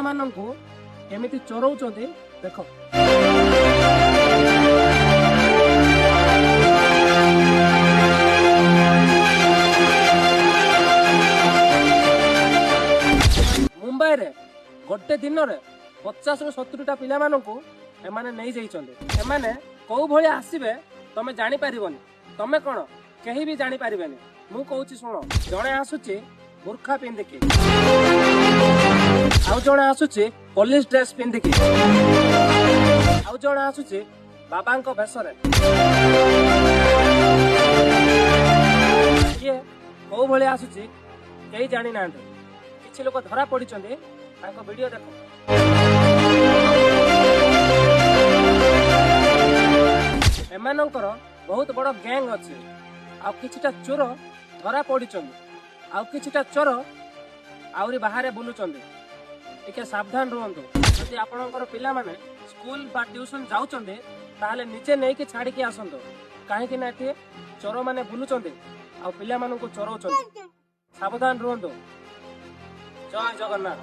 ପିଲାମାନଙ୍କୁ କେମିତି ଚୋରଉଛନ୍ତି ଦେଖ। ମୁମ୍ବାଇରେ ଗୋଟେ ଦିନରେ 50ରୁ 70ଟା ପିଲାମାନଙ୍କୁ ଏମାନେ ନେଇଯାଇଛନ୍ତି। ଏମାନେ କୋଉ ଭଳିଆ ଆସିବେ ତମେ ଜାଣିପାରିବନି, ତମେ କଣ କେହି ବି ଜାଣିପାରିବେନି। ମୁଁ କହୁଛି ଶୁଣ, ଜଣେ ଆସୁଛି ବୁର୍ଖା ପିନ୍ଧିକି, ଆଉ ଜଣେ ଆସୁଛି ପୋଲିସ ଡ୍ରେସ ପିନ୍ଧିକି, ଆଉ ଜଣେ ଆସୁଛି ବାବାଙ୍କ ବେଶରେ। କିଏ କୋଉ ଭଳିଆ ଆସୁଛି କେହି ଜାଣିନାହାନ୍ତି। କିଛି ଲୋକ ଧରା ପଡିଛନ୍ତି, ତାଙ୍କ ଭିଡିଓ ଦେଖ। ଏମାନଙ୍କର ବହୁତ ବଡ ଗ୍ୟାଙ୍ଗ ଅଛି। ଆଉ କିଛିଟା ଚୋର ଧରା ପଡିଛନ୍ତି, ଆଉ କିଛିଟା ଚୋର ଆହୁରି ବାହାରେ ବୁଲୁଛନ୍ତି। ଟିକେ ସାବଧାନ ରୁହନ୍ତୁ। ଯଦି ଆପଣଙ୍କର ପିଲାମାନେ ସ୍କୁଲ ବା ଟ୍ୟୁସନ ଯାଉଛନ୍ତି ତାହେଲେ ନିଜେ ନେଇକି ଛାଡିକି ଆସନ୍ତୁ, କାହିଁକି ନା ଏଠି ଚୋରମାନେ ବୁଲୁଛନ୍ତି ଆଉ ପିଲାମାନଙ୍କୁ ଚୋରଉଛନ୍ତି। ସାବଧାନ ରୁହନ୍ତୁ। ଜୟ ଜଗନ୍ନାଥ।